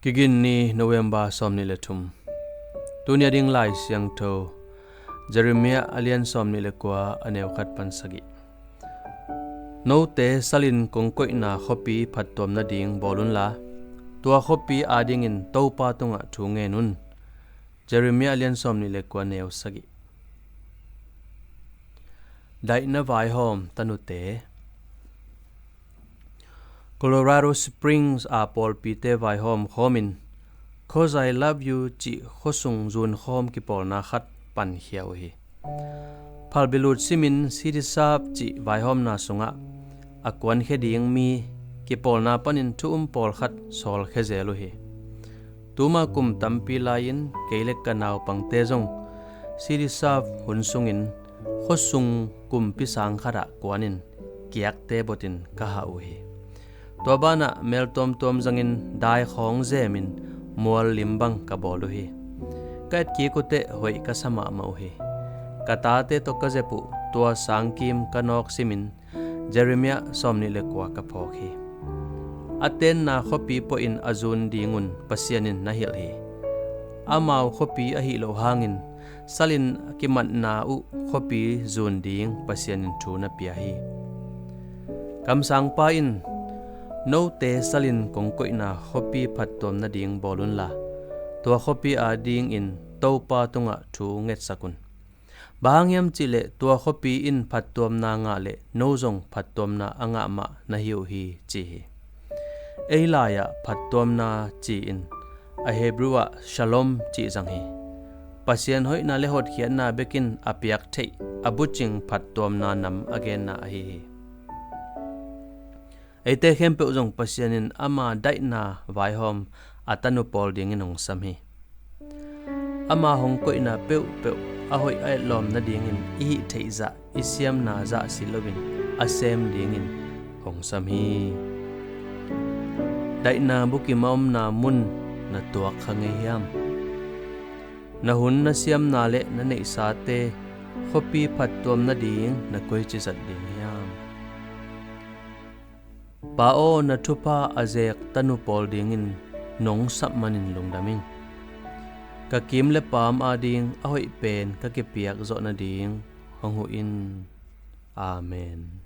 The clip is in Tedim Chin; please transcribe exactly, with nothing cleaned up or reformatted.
Kigin ni, November sawmnih le thum. Tuni a ding Lai Siangtho, Jeremiah a lian sawmnih le kua, a neu khat pan sagih. Note salin kongkoihna khuapi phattuam nading bawl unla, tua khuapi adingin Topa tungah thu ngen un. Jeremiah a lian sawmnih le kua, neu sagih. Daihna vaihawm tanute. Colorado Springs a pawlpite vaihawm khawmin "Cause I Love You" cih khuasung zunkhawm kipawlna khat pankhia uh hi. Phalbilut simin Citysarf cih vaihawmna sungah a kuankhia ding mi kipawlna panin thu-um pawlkhat sawlkhia zel uh hi. Tuma kum tampi lai-in kei le ka naupangte zong Citysarf hun sungin khuasung kumpi sang khatah kuanin kiakte botin ka hah uh hi. Tua banah mel tuamtuam zangin dai khawng zemin mual lim bang ka bawl uh hi. Ka etkik uh teh hoih ka sa mahmah uh hi. Ka tate tawh ka zep uh tua sangkim ka nawk simin Jeremiah sawmnih le kua ka phawk hi. A tenna khuapi puahin a zun dingun Pasian in na hilh hi. Amau khuapi ahih loh hangin salin a kimatna uh khuapi zun ding Pasian in thu na pia hi. Kamsangpa in, "Note salin kongkoihna khuapi phattuam nading bawl unla, tua khuapi adingin Topa tungah thu ngetsak un. Bang hang hiam cihleh tua khuapi in phattuamna ngah leh no zong phattuamna a ngah mah na hi uh hi," ci hi. Ei lai-ah phattuamna ci-in a Hebrew ah shalom cih zang hi. Pasian hoihna le hotkhiatna bekin a piak theih a bucing phattuamna nam a genna ahi hi. Eite khempeuh zong Pasian in ama daihna vaihawm a tanu pawl dingin hong sam hi. Ama hong koihna peuhpeuh a hoih a etlawm nadingin i hih theih zah, i siamna zah si loin a sem dingin hong sam hi. Daihna bukim a omna mun na tuak kha ngei hiam? Na hun, na siamna le na neihsate khuapi phattuam nading na koici zat ding hiam? Pa aw, na thupha a zek tanu pawl dingin nong sap manin lungdam ing. Ka kim le paam ading a hoih pen ka kipiak zawh nading hong huh in. Amen.